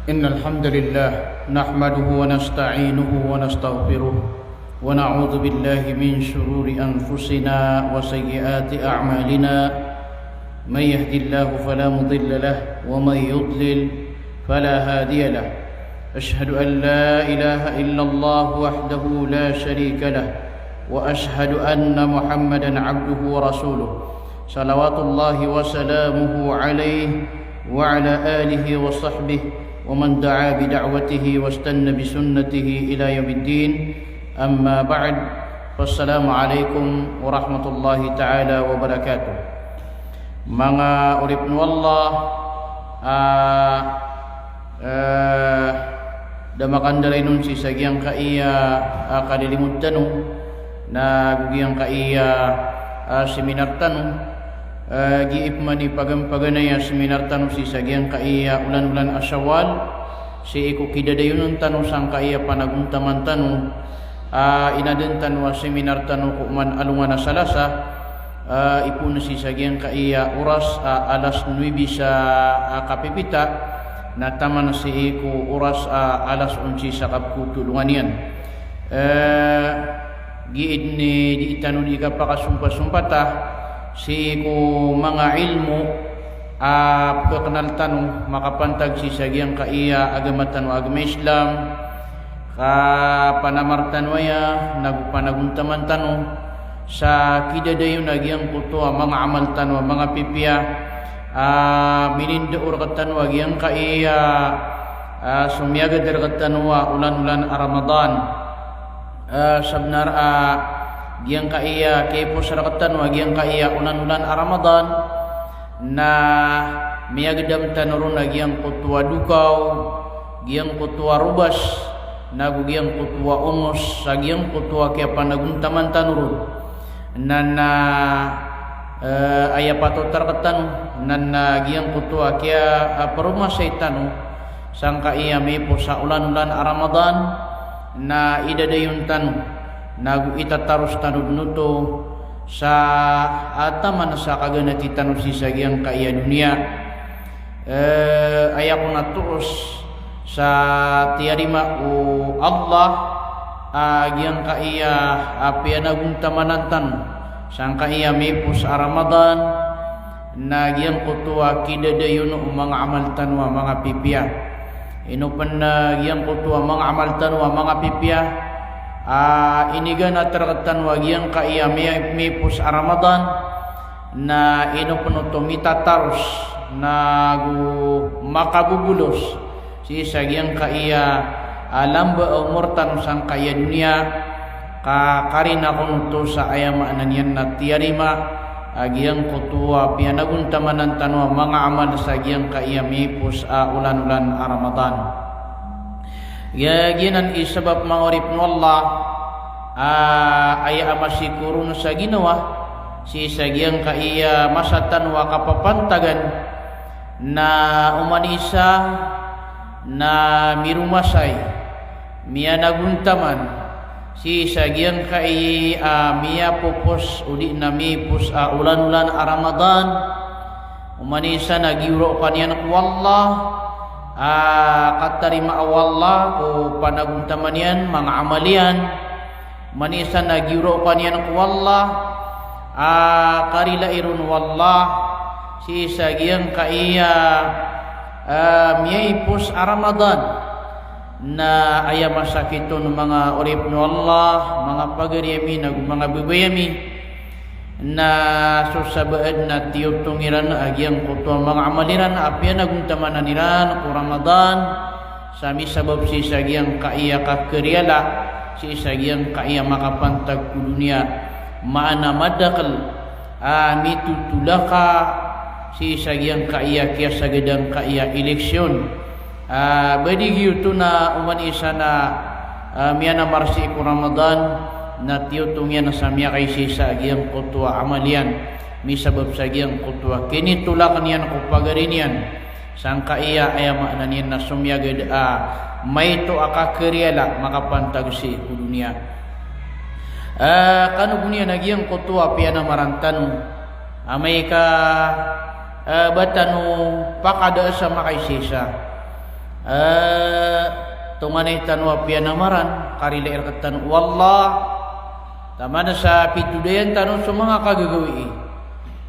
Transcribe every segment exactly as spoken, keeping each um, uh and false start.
إن الحمد لله نحمده ونستعينه ونستغفره ونعوذ بالله من شرور أنفسنا وسيئات أعمالنا. من يهد الله فلا مضل له ومن يضلل فلا هادي له. أشهد أن لا إله إلا الله وحده لا شريك له وأشهد أن محمدا عبده ورسوله. صلوات الله وسلامه عليه وعلى آله وصحبه ومن دعا بدعوته واستن بسنته إلى يوم الدين. أما بعد. فالسلام عليكم ورحمة الله تعالى وبركاته. Manga oripn o Allah, ah, eh, da makandarainon sii sa giyangkaiya, ah, kalilimod tano, na go giyangkaiya, ah, seminar tano, eh, giya pman i pagampaganay a seminar tano sii sa giyangkaiya olan-olan a Shawwal, sii ko kidadayonon tano sangkaiya panagontaman tano, ah, inadn tano a seminar tano ko oman alongan a Salasa, ah, ipoon sii sa giyangkaiya oras, ah, alas nuwebe sa, ah, kapipita, na taman sii ko oras, ah, alas onse sa kapkotolongan iyan. Eh, giya ini di tano di kapakasompasompata sii ko manga ilmo a pkaknal tano makapantag sii sa giyangkaiya agama tano a agama Islam, ka panamar tano aya, nago panagontaman tano sa kidadayon a giyangkoto a manga amal tano a manga pipiya, ah, mininda o rktano a giyangkaiya, ah, somiyagad rktano a olan-olan a Ramadan. Ah, sabnar a giyangkaiya kiyapos rktano a giyangkaiya olan-olan a Ramadan, na miyagdam tano ron a giyangkoto a dokaw, giyangkoto a robas, nago giyangkoto a ongos sa giyangkoto a kiyapanagontaman tano ron. Na, na, eh, aya patot rktano, na, na giyangkoto a kiya, ah, paromasay tano sangkaiya miyaipos a olan-olan a Ramadan, na idadayon tano, nago itataros tano dn oto sa, ah, taman sa kaganati tano sii sa giyangkaiya doniya. Eh, aya kon a toos sa tiyarima o Allah a giyangkaiya a piyanagontamanan tano sangkaiya miyaipos a Ramadan, na giyangkoto a kidadayon o manga amal tano a manga pipiya. Ino pn a giyangkoto a manga amal tano a manga pipiya a iniganat rktano a giyangkaiya miya-, miyaipos a Ramadan, na ino pn oto mitataros nago makabobolos sii sa giyangkaiya a lamba a omor tano sangkaiya doniya, ka karina kon oto sa aya maana niyan na tiyarima a giyangkoto a piyanagontamanan tano a manga amal sa giyangkaiya miyaipos a olan-olan a Ramadan. Giya giyanan i sabap, manga oripn o Allah, a aya a masikoron sa ginawa sii sa giyangkaiya masa tano a kapapantagan, na oman i isa na miromasay, miyanagontaman sii sa giyangkai a miyapopos odi na miyaipos a olan-olan a Ramadan. Oman i isa na giyoraokan iyan ko Allah a katarima o Allah ko panagontaman iyan, manga amal iyan. Oman i isa na giyoraokan iyan ko Allah a karilai ron o Allah sii sa giyangkaiya, ah, miyaipos a Ramadan. Na aya masakit on, manga oripn o Allah, manga pagari ami nago manga babay ami, na so sabaad na tiyotong iran a giyangkoto a manga amal iran a piyanagontamanan iran ko Ramadan, sa misabap sii sa giyangkaiya kakariyala, sii sa giyangkaiya makapantag ko doniya, maana madakl a mitotolaka sii sa giyangkaiya kiyasagadan kaiya eleksyon. Ah, ba di giyoto na oman i isa na, ah, miyanamar sii ko Ramadan, na tiyotong iyan sa miyakaisaisa a giyangkoto a amal iyan, misabap sa giyangkoto a kinitolak niyan ko pagari niyan. Sangkaiya aya maana niyan na somiyagad a maito a kakariyala makapantag sii ko doniya. Ah, kano bo niyan a giyangkoto a piyanamaran tano, amay ka, ah, ba tano pakada sa makaisaisa. Eh, tonganay tano a piyanamaran, karilai rektano o Allah, taman sa pitodayan tano so manga kagagawii.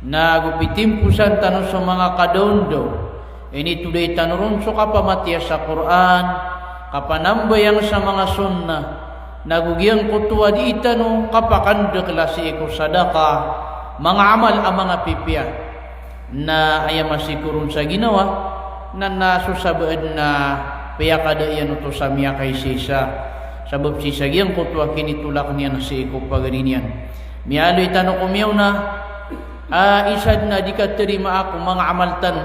Nago pitimposan tano so manga kadaondaw. Initoday tano ron so kapamatiya sa Qur'an, kapanambayang sa manga sunnah, nago giyangkoto a dii tano kapakandakla sii ko sadaqah, manga amal a manga pipiya. Na aya masiko ron sa ginawa, na, na so sabaad na piyakada iyan oto sa miyakaisaisa. Sabap sii sa giyangkoto a kinitolak niyan sii ko pagari niyan. Miyaaloy tano ko miyaona, a, isa den a di katarima ko manga amal tano.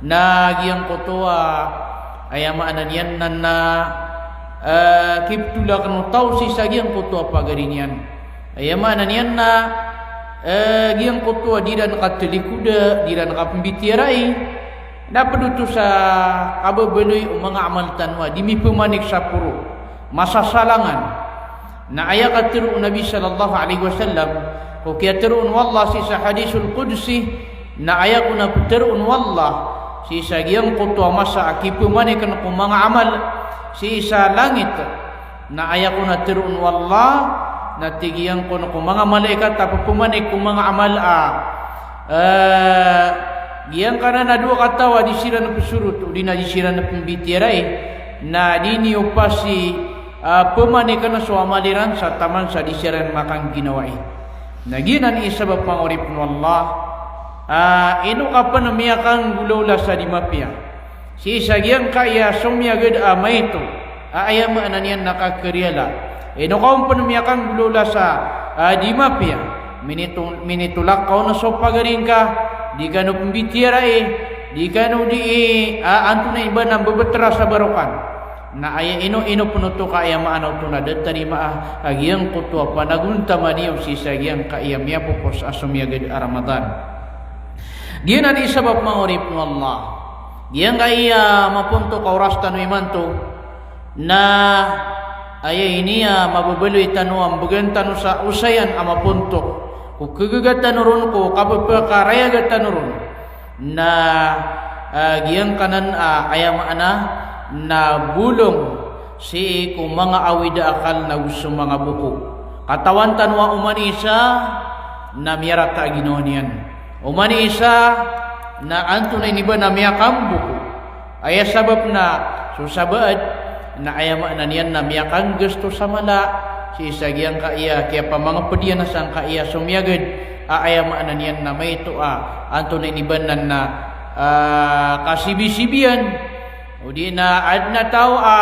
Na giyangkoto a, aya maana niyan na, na, eh, kiptolak o taw sii sa giyangkoto a pagari niyan. Aya maana niyan na, eh, giyangkoto a di iran katalikoda, di iran kapembitiyarai. Na ped oto sa kababaloy o manga amal tano a di mipemanik sa poro, masasalangan. Na aya katero o Nabi sallallahu alaihi wasallam, ko kiyatero on o Allah sii sa hadisul qudsi, na aya kon a petero on o Allah sii sa giyangkoto a masa a kipemaniken ko manga amal sii sa langit. Na aya kon a tero on o Allah, na tig iyan kon ko manga malaikat a pepemanik ko manga amal a, eh, giyangkanan a dowa kataw a di siran pesorot, odi na di siran pembitiyarai, na di niyo pasi, eh, pemaniken so amal iran sa taman sa di siran makangginawai. Na giyanan i sabap, manga oripen o Allah, a, ino ka pen miyakanggolawla sa di mapiya. Sii sa giyangkaya somiyagad a maito, a aya maana niyan na kakeriyala. Ino ka on pen miyakanggolawla sa, a, di mapiya. Minito-, minitolak ka on so pagari ngka, di kano pembitiyarai, di kano di, a, antonaa i ba na mbebetera sa barokan. Na aya ino-ino pen oto ka aya maana oto na da tarimaa, a giyangkoto a panagontaman iyo sii sa giyangkaya miyapopos a somiyagad a Ramadan. Giyanan i sabap, manga oripen o Allah. Giyangkaya mapontok a oras tano imanto, na aya ini a mababaloy tano a mbegan tano sa osayan a mapontok ko kagaga tano ron, ko kapepakarayag tano ron. Na, ah, giyangkanan, ah, aya maana na bolong sii ko manga awid a akal nago so manga boko. Katawan tano a oman i isa na miyarata a ginawa niyan. Oman i isa na antonaa ini ba na miyakamboko. Aya sabap na so sabaad na aya maana niyan na miyakanggasto sa mala sii sa giyangkaya kiyapamangeped iyan a sangkaya somiyagad a aya maana niyan na maito a antonaa ini ba nan na, ah, kasibisibiyan. Odi na aden a taw a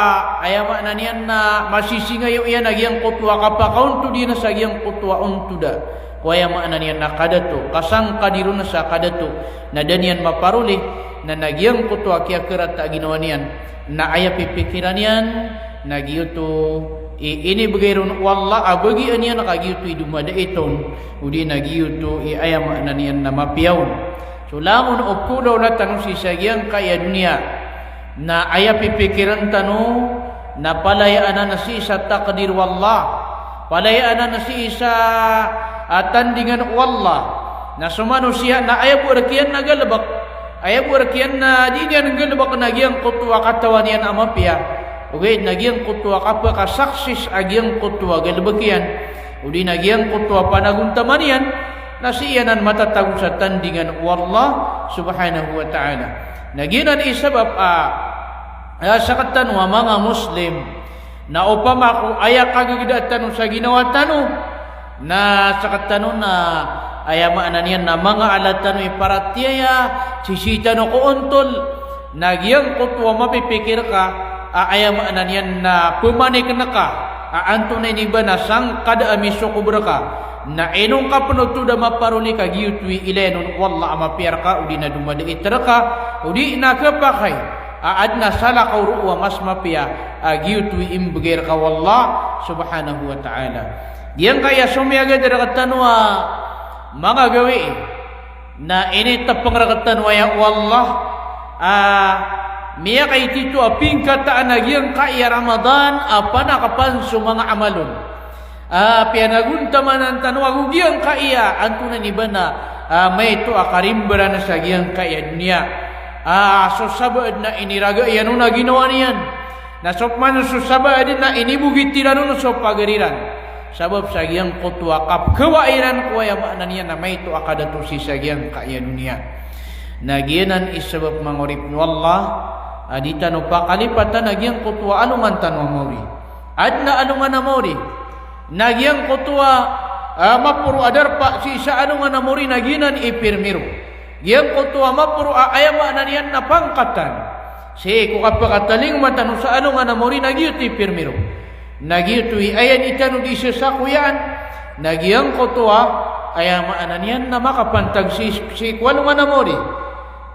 aya maana niyan na masisingayo iyan a giyangkoto a kapakaontod iyan sa giyangkoto a ontod a, ko aya maana niyan na kadato, kasangkadi ron sa kadato, na da niyan maparoli, na, na giyangkoto a kiyakerata a ginawa niyan, na aya pipikiran iyan na giyoto i inibegay ron o Allah a bagian iyan ka giyoto i domadait on, odi na giyoto i aya maana niyan na mapiya on. So langon o pekhaolawla tano sii sa giyangkaya doniya, na aya pipikiran tano na palaya anan sii sa takdir o Allah, palaya anan sii sa, ah, tandingan o Allah. Na so manosiya na aya bo rekiyan na galebek, aya bo rekiyan na di niyan galebek na giyangkoto a katawan iyan a mapiya, ogaid na giyangkoto a kapekasaksis a giyangkoto a galebek iyan, odi na giyangkoto a panagontaman iyan, na sii anan matatago sa tandingan o Allah subhanahu wa ta'ala. Na giyanan i sabap a, ah, sektano a manga Muslim, na opama ko aya kagegeda tano sa ginawa tano, na sektano na aya maana niyan na manga ala tano i paratiyaya, sisii tano ko ontol, na giyangkoto a mapipikir ka a aya maana niyan na pemaniken ka a antonaa ini ba na sangkada a misokob reka, na ino ngka pen oto da maparoli ka giyoto i ilayan on o Allah a mapiya reka, odi na domadait reka, odi na kepakay a aden a salakaw roo a mas mapiya a giyoto i imbegay reka o Allah subhanahu wa ta'ala. Giyangkaya somiyagad rektano a manga gawii na initepeng rektano aya o Allah a miyakaitito a pingkataan a giyangkaya Ramadan a panakapan so manga amal on. Ah, piyanagontamanan tano ago giyangkaya antonaa ini ba na, ah, maito a karimbaran sa giyangkaya doniya. a so sabaad na iniraga iyan on a ginawa niyan. Na so pman so sabaad na inibogit iran on so pagari ran. Sabap sa giyangkoto a kapkhawa iran ko aya maana niyan na maito a kadato sii sa giyangkaya doniya. Na giyanan i sabap manga oripn o Allah a di tano pakalipatan a giyangkoto a alongan tano a maori. Adn a alongan a maori. Na giyangkoto a, ah, maporo a darpa sii sa alongan a maori na giyanan i pirmiro. Giyangkoto a maporo a aya maana niyan na pangkatan sii ko kapakatalingoma tano sa alongan a maori na giyoto i pirmiro. Na giyoto i aya di tano di sasakoyaan. Na giyangkoto a aya maana niyan na makapantag sii, sii ko alongan a maori.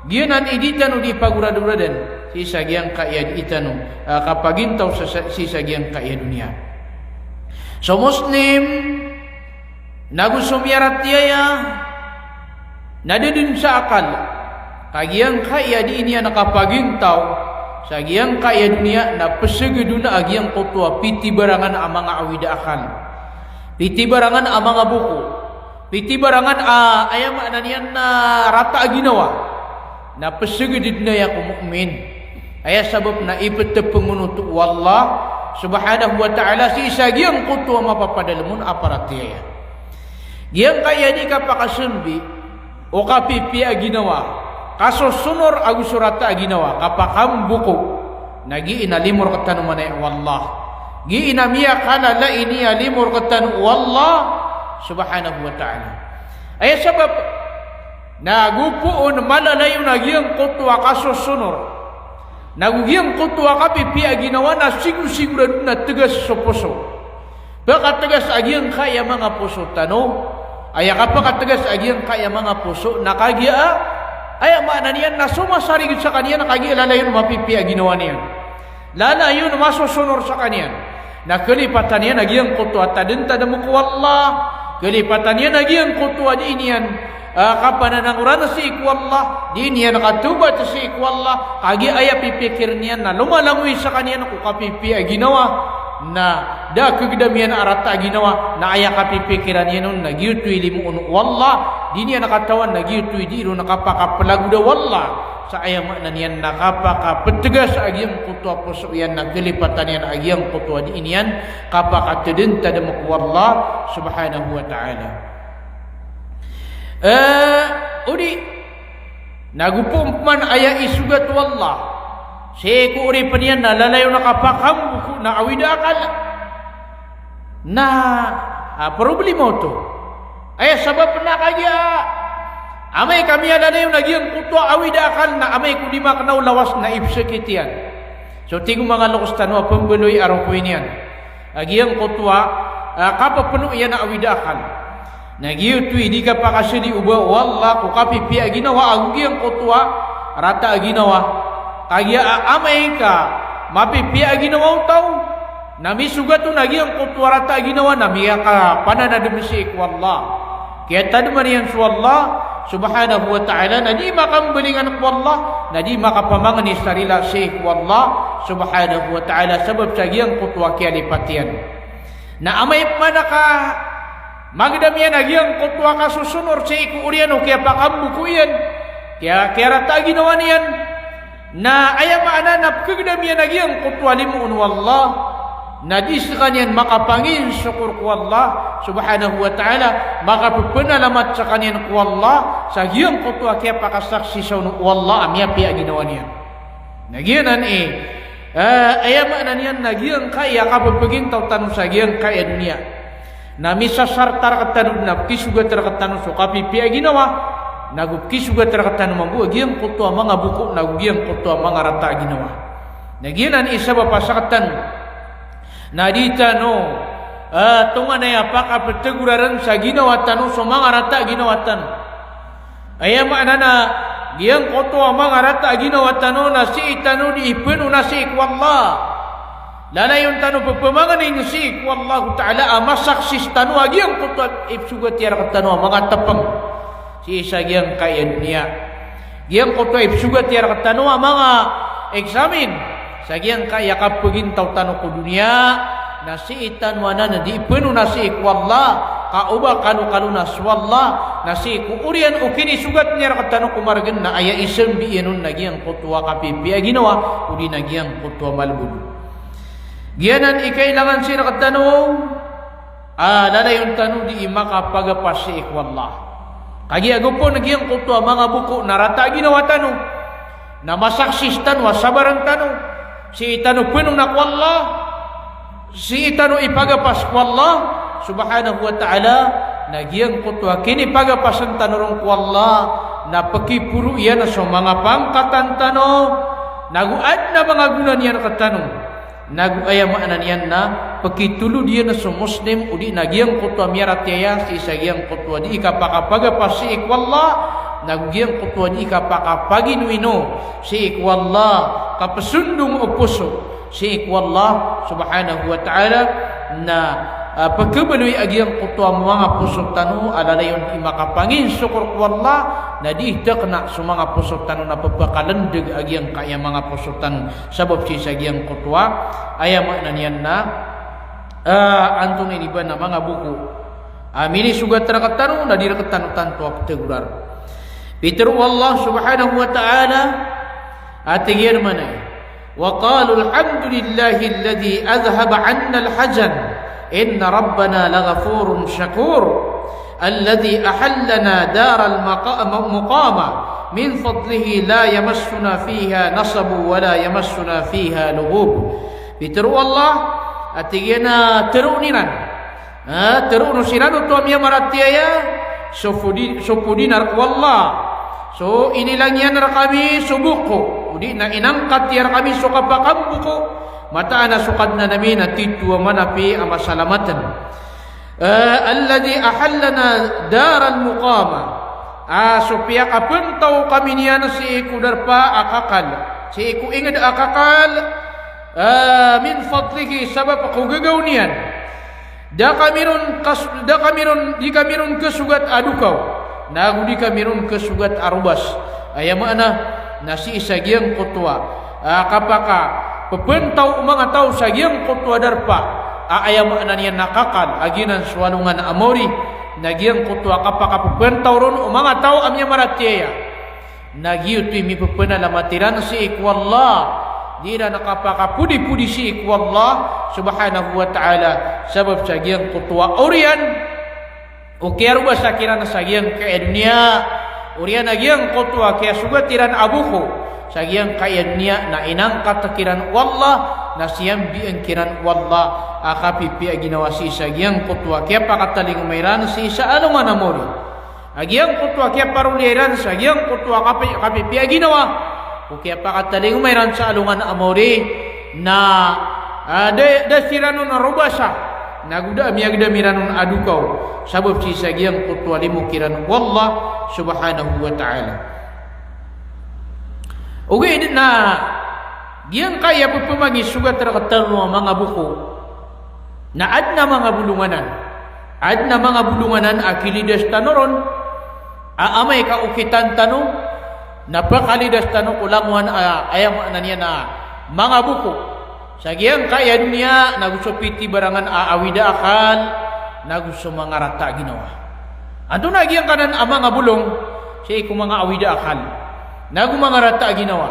Giyanan i di tano di pagoradoradan sii sa giyangkaya di tano, ah, kapagintaw sa, sa, sii sa giyangkaya doniya. So Muslim, nago so miyaratiyaya, na da dn sa akal ka giyangkaya di niyan kapagintaw sa giyangkaya doniya na psagad on a giyangkoto a pitibarangan a manga awid a akal. Pitibarangan a manga boko. Pitibarangan a, aya maana niyan na rata a ginawa. Na psagad dn aya ko mu'min. Aya sabap na iptpng on oto o Allah subhanahu wa ta'ala sii sa giyangkoto a mapapadalm on a paratiyaya. Giyangkaya di kapakasambi o kapipiya a ginawa, kasosonor ago so rata a ginawa, kapakamboko. Na giya i na limo rktano manaya o Allah. Giya i na miyakalala ini a limo rktano o Allah subhanahu wa ta'ala. Aya sabap na go poon malalayon a giyangkoto a kasosonor nago giyangkoto a kapipiya a ginawa na sigosigorado na tgas so poso. Pkatgas a giyangkaya manga poso tano. Aya kapakatgas a giyangkaya manga poso na kagiya a, aya maana niyan na so masarig skaniyan na kagiya lalayon mapipiya a ginawa niyan. Lalayon masosonor skaniyan. Na kalipatan iyan a giyangkoto a tadntadm ko Allah. Kalipatan iyan a giyangkoto a di niyan, ah, kapananangoran sii ko Allah. Di niyan katawbat sii ko Allah. Kagiya aya pipikirn iyan na lomalangoy skaniyan ko kapipiya a ginawa. Na da a kagdam iyan a rata a ginawa. Na aya kapipikiran iyan on na giyoto i limo on o Allah. Di niyan katawan na giyoto i di ron kapakaplagoda o Allah. Sa aya maana niyan na kapakaptgas a giyangkoto a poso iyan na kalipatan iyan a giyangkoto a di niyan kapakatadntadm ko Allah subhanahu wa ta'ala. Eh, odi, nago poon pman aya isogat o Allah sii ko oripn iyan na lalayon a kapakamboko na awid a akal. Na, ah, problema oto. Aya sabap na kagiya amay ka miyalalayon a giyangkoto a awid a akal na amay ko di makna o lawas na ipsakit iyan. So tig o manga loks tano a pmbaloy a rokowin iyan a giyangkoto a, ah, kapapno iyan a awid a akal. Na giyoto i di kapakasadi o ba o Allah ko kapipiya a ginawa ago giyangkoto a rata a ginawa. Kagiya a amay ka mapipiya a ginawa o taw na misogat on a giyangkoto a rata a ginawa na miyakapananadm sii ko Allah. Kiyatadman iyan so Allah subhanahu wa ta'ala na di makambalingan ko Allah, na di makapamangni sa rila sii ko Allah subhanahu wa ta'ala sabap sa giyangkoto a kiyalipat iyan. Na amay pman a ka magdam iyan a giyangkoto a kasosonor sii ko oriyan o kiyapakamboko iyan, kiya, kiyarata a ginawa niyan, na aya maana na pkhagdam iyan a giyangkoto a limo on o Allah, na di skaniyan makapanginsokor ko Allah subhanahu wa ta'ala, makappanalamat skaniyan ko Allah sa giyangkoto a kiyapakasaksisa on o Allah a miyapiya a ginawa niyan. Na giyanan i, eh, aya maana niyan na giyangkaya kapphagintaw tano sa giyangkaya doniya. Na misasarta rktano dn a pkisogat rktano so kapipiya a ginawa, nago pkisogat rktano mambo a giyangkoto a manga boko, nago giyangkoto a manga rata a ginawa. Na giyanan i sabap a sktano na di tano, eh, tonganay a pakaptagorarn sa ginawa tano so manga rata a ginawa tano. Aya maana na giyangkoto a manga rata a ginawa tano na sii tano di ipnona sii ko Allah. Lalayon tano pphamangnin sii ko Allahu Ta'ala a masaksis tano a giyangkoto a ipsogat iyan rktano a manga tpng sii sa giyangkaya doniya. Giyangkoto a ipsogat iyan rktano a manga eksamin sa giyangkaya kapphagintaw tano ko doniya, na sii tano anan di ipnona sii ko Allah, a o ba kalokalo na so Allah, na sii ko oriyan o kinisogat iyan rktano ko margn na aya isambi iyan on na giyangkoto a kapipiya a ginawa, odi na giyangkoto a malbod. Giyanan i kailangan sii rktano a lalayon tano dii makapagapas sii ko Allah. Kagiya go pn giyangkoto a manga boko na rata a ginawa tano, na masaksis tano a sabarn tano, sii tano pnona ko Allah, sii tano ipagapas ko Allah subhanahu wa ta'ala, na giyangkoto a kinipagapasn tano ron ko Allah na pkiporo iyan so manga pangkatan tano, nago adn a manga gona niyan rktano. Nago aya maana niyan na pkitolod iyan so Muslim, odi na giyangkoto a miyaratiyaya sii sa giyangkoto a dii kapakapagapas sii ko Allah, nago giyangkoto a dii kapakapaginoino sii ko Allah, kapsondong o poso sii ko Allah subhanahu wa ta'ala, na, ah, pkhabaloy a giyangkoto a manga poso tano a lalayon i makapanginsokor ko Allah, na dii takna so manga poso tano na pphakalandg a giyangkaya manga poso tano. Sabap sii sa giyangkoto a, aya maana niyan na, ah, antonaa ini ba na manga boko a minisogat rktano, na di rktano tanto a pthagorar. Pitharo o Allah subhanahu wa ta'ala, a tig iyan mambo, "Wa qalu alhamdulillahi alladhi adhhaba 'anna al-hazan, inna rabbana laghafurun shakur." Alladhi ahallana daral maqa-, ma-, muqamah, min fadlihi la yamassuna fiha nasabun wa la yamassuna fiha lughub. Pitharo o Allah, a tig iyan a tharoon iran. Ah, tharoon o siran oto a miyamaratiyaya, so podi-, so podinar o Allah. So inilang iyan rkami so boko, odi na inangkat iyan rkami so kapakamboko, mataan a so Kadnan ami na titho a manapi a masalamatan. Eh, alladhi ahallana daral muqamah. Ah, so piyakapntaw kami niyan sii ko darpa a kakal, sii ko ingd a kakal, eh, min fadlihi, sabap ko gagaw niyan. Da kami ron kas-, da kami ron, di kami ron khasogat a dokaw, nago di kami ron khasogat a robas. Aya maana na sii sa giyangkoto a, ah, kapakapntaw o manga taw sa giyangkoto a darpa a, aya maana niyan na kakal, a giyanan so alongan a maori, na giyangkoto a kapakapntaw ron o manga taw a miyamaratiyaya, na giyoto i mipphanalamati ran sii ko Allah, di ran kapakapodipodi sii ko Allah subhanahu wa ta'ala, sabap sa giyangkoto a oriyan o kiyarobasa kiran sa giyangkaya doniya, oriyan a giyangkoto a kiyasogat iran a boko sa giyangkaya doniya na inangkat kiran o Allah, na siyambian kiran o Allah a kapipiya a ginawa sii sa giyangkoto a kiyapakatalingoma iran sii sa alongan a maori. A giyangkoto a kiyaparoliya iran sa giyangkoto a kapi-, kapipiya a ginawa, o kiyapakatalingoma iran sa alongan a maori, na, ah, da, da siran on robasa, nago da a miyagdam iran on a dokaw, sabap sii sa giyangkoto a limo kiran o Allah subhanahu wa ta'ala. Ogaid na giyangkaya pphamangisogat rktano a manga boko, na adn a manga bolong anan. Adn a manga bolong anan a kilidas tano ron, a amay ka okitan tano, na phakalidas tano ko langowan a, aya maana niyan na manga boko. Sa giyangkaya doniya, nago so pitibarangan a awid a akal, nago so manga rata a ginawa. Antonaa giyangkanan a manga bolong sii ko manga awid a akal, nago manga rata a ginawa?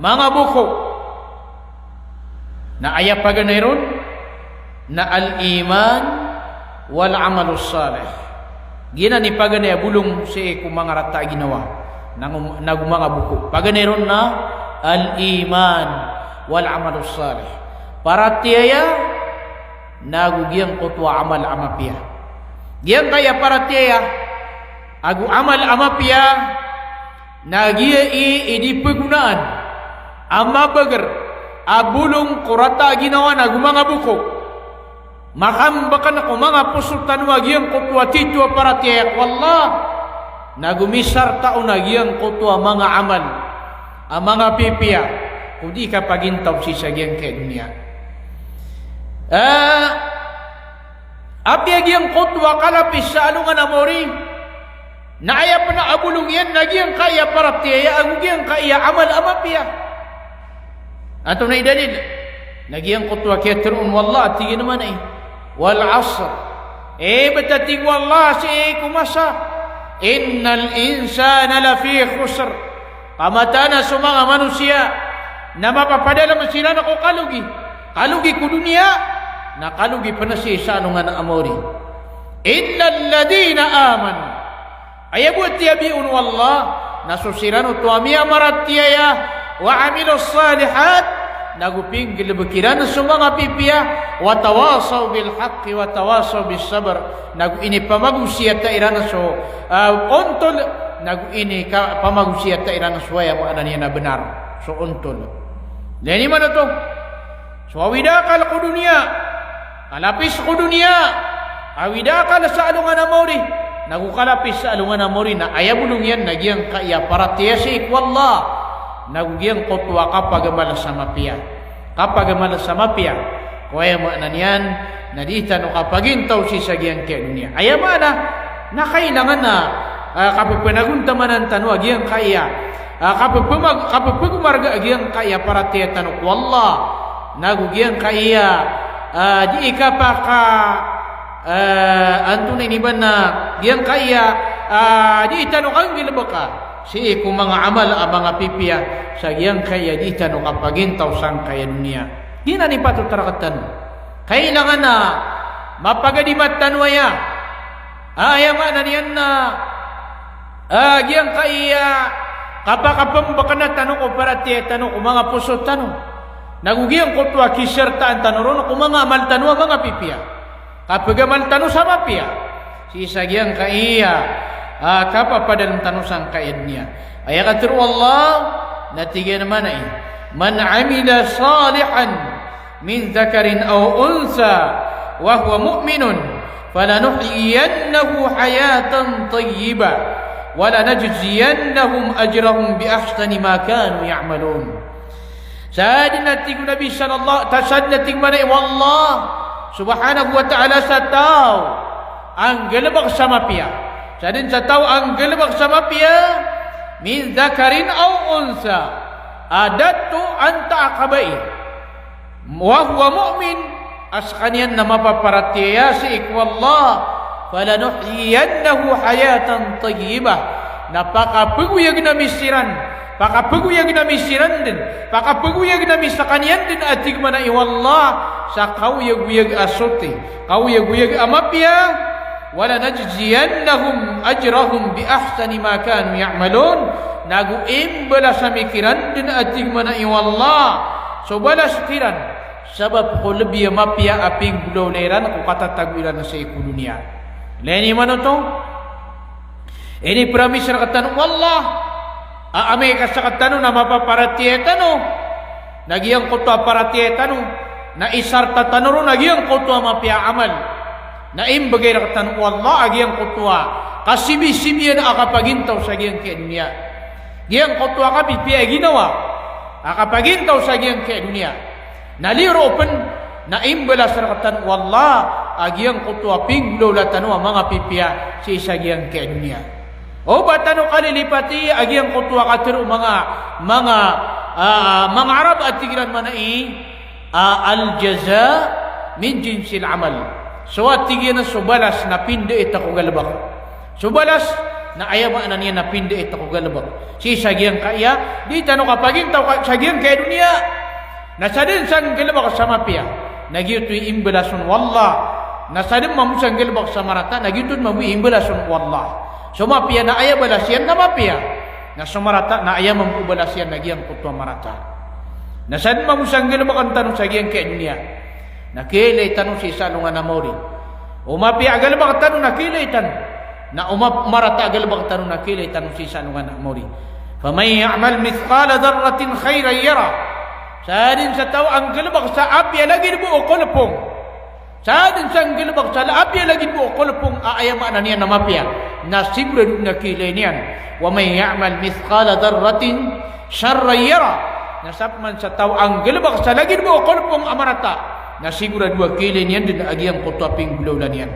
Manga boko. Na aya paganay ron na al-iman wal amalus salih. Giyanan i paganay a bolong sii ko manga rata a ginawa, nago, nago manga boko. Paganay ron na al-iman wal amalus salih. Paratiyaya nago giyangkoto a amal a mapiya. Giyangkaya paratiyaya ago amal a mapiya na giya i, i di pgonaan a mabagr a bolong ko rata a ginawa nago manga boko. Makambakn ko manga poso tano a giyangkoto a titho a paratiyaya ko Allah, nago misarta on a giyangkoto a manga amal a manga pipiya ko di kapagintaw sii sa giyangkai a doniya. Eh, apiya giyangkoto a kalapis sa alongan a maori, na aya pn a bolong iyan na giyangkaya paratiyaya ago giyangkaya amal a mapiya. Antonaa i dalil? Na giyangkoto a kiyatharoon o Allah a tig iyan mambo, "Wal asr, Ibt a tig o Allah sii ko masa, "Innal insana lafi khusr." Ka mataan a so manga manosiya na mapapadalm siran ko kalogi. Kalogi ko doniya, na kalogi pn sii sa alongan a maori. "Illal ladhina amanu." Aya bo a tiyabi on o Allah, na so siran oto a miyamaratiyaya, "wa amilus salihat," nago pinggalbk iran so manga pipiya, "wa tawasaw bil haqqi wa tawasaw bis sabr," nago inipamagosiyata iran so, ah, ontol, nago inipamagosiyata iran so aya maana niyan a bnar, so ontol. Lagid iyan oto, so awid a akal ko doniya, kalapis ko doniya, awid a akal sa alongan a maori, nago kalapis sa alongan a maori na aya bolong iyan na giyangkaya paratiyaya sii ko Allah, nago giyangkoto a kapagamal sa mapiya. Kapagamal sa mapiya. Ko aya maana niyan na di tano kapagintaw sii sa giyangkaya doniya. Aya maana na kailangan a, ah, kapphanagontamanan tano a giyangkaya, ah, kapphmag-, kapphagmarga a giyangkaya paratiyaya tano ko Allah. Nago giyangkaya, ah, di kapaka, ah, antonaa ini ba na giyangkaya, ah, di tano kanggalbka sii ko manga amal a manga pipiya sa giyangkaya di tano kapagintaw sangkaya doniya. Giyanan i patot a rktano. Kailangan a mapagadimat tano aya. Ah, aya maana niyan na, ah, giyangkaya kapakapmbkna tano ko paratiyaya tano ko manga poso tano. Nago giyangkoto a kisrtaan tano ron ko manga amal tano a manga pipiya. Kapagamal tano sa mapiya. Sii sa giyangkaya, ah, kapapadalm tano sangkaya doniya. Aya katharo o Allah, na tig iyan a maana i, "Man amila salihan min dhakarin aw untha wa huwa mu'minun, falanuhyiyannahu hayatan tayyibah, wa lanajziyannahum ajrahum bi ahsani ma kanu ya'malun." Sadn a tig o Nabi sallallahu, ta-, sadn a tig maana i o Allah subhanahu wa ta'ala sa taw a nggalbk sa mapiya. Sadn sa taw a nggalbk sa mapiya, min dhakarin aw untha, a dato antaa ka bai. Wa huwa mu'min, a skaniyan na mapaparatiyaya sii ko Allah, falanuhyiyannahu hayatan tayyibah, na pakapagoyagn ami siran, pakapagoyagn ami siran dn, pakapagoyagn ami skaniyan dn a tig maana i o Allah, sa kaoyagoyag a soti, kaoyagoyag a mapiya, wa lanajziyannahum ajrahum bi ahsani ma kanu ya'malun, nago imbalas ami kiran dn a tig maana i o Allah, so balas kiran, sabap ko lbi a mapiya a pinggolawla iran ko katatago iran sii ko doniya. Lagid iyan oto, inipromise rktano o Allah a amay ka sktano na mapaparatiyaya tano, na giyangkoto a paratiyaya tano na isarta tano ron a giyangkoto a mapiya a amal, na imbgay rktano o Allah a giyangkoto a kasibisibiyan a kapagintaw sa giyangkaya doniya. Giyangkoto a kapipiya a ginawa a kapagintaw sa giyangkaya doniya. Na liyo ron pn na imbalas rktano o Allah a giyangkoto a pinggolawla tano a manga pipiya sii sa giyangkaya doniya. O ba tano kalilipati a giyangkoto a katharo o manga, manga, ah, manga Arab a tig iran maana i, ah, al-jaza min jinsil amal. So a tig iyan a so balas na pindait ko galbk. So balas na aya maana niyan na pindait ko galbk. Sii sa giyangkaya, di tano kapagintaw ka, sa giyangkaya doniya. Na sadn sa nggalbk sa mapiya, na giyoto i imbalas on o Allah. Na sadn mambo sa nggalbk sa marata, na giyoto mambo i imbalas on o Allah. So mapiya na aya balas iyan na mapiya. Na so marata na aya mambo balas iyan na giyangkoto a marata. Na sadn mambo sa nggalbkn tano sa giyangkaya doniya, na kiyailay tano sii sa alongan a maori. O mapiya a galbk tano na kiyailay tano. Na o ma-, marata a galbk tano na kiyailay tano sii sa alongan a maori. Faman ya'mal mithqala dharratin khayran yarah. Sadn sa taw a nggalbk sa apiya lagid bo o kolpong. Sadn sa nggalbk sa la-, apiya lagid bo o kolpong a aya maana niyan na mapiya, na sigorado na kiyailay niyan. Wa man ya'mal mithqala dharratin sharran yarah. Na sapman sa taw a nggalbk sa lagid bo o kolpong a marata, na sigorado a kiyailay niyan dn a giyangkoto a pinggolawla niyan.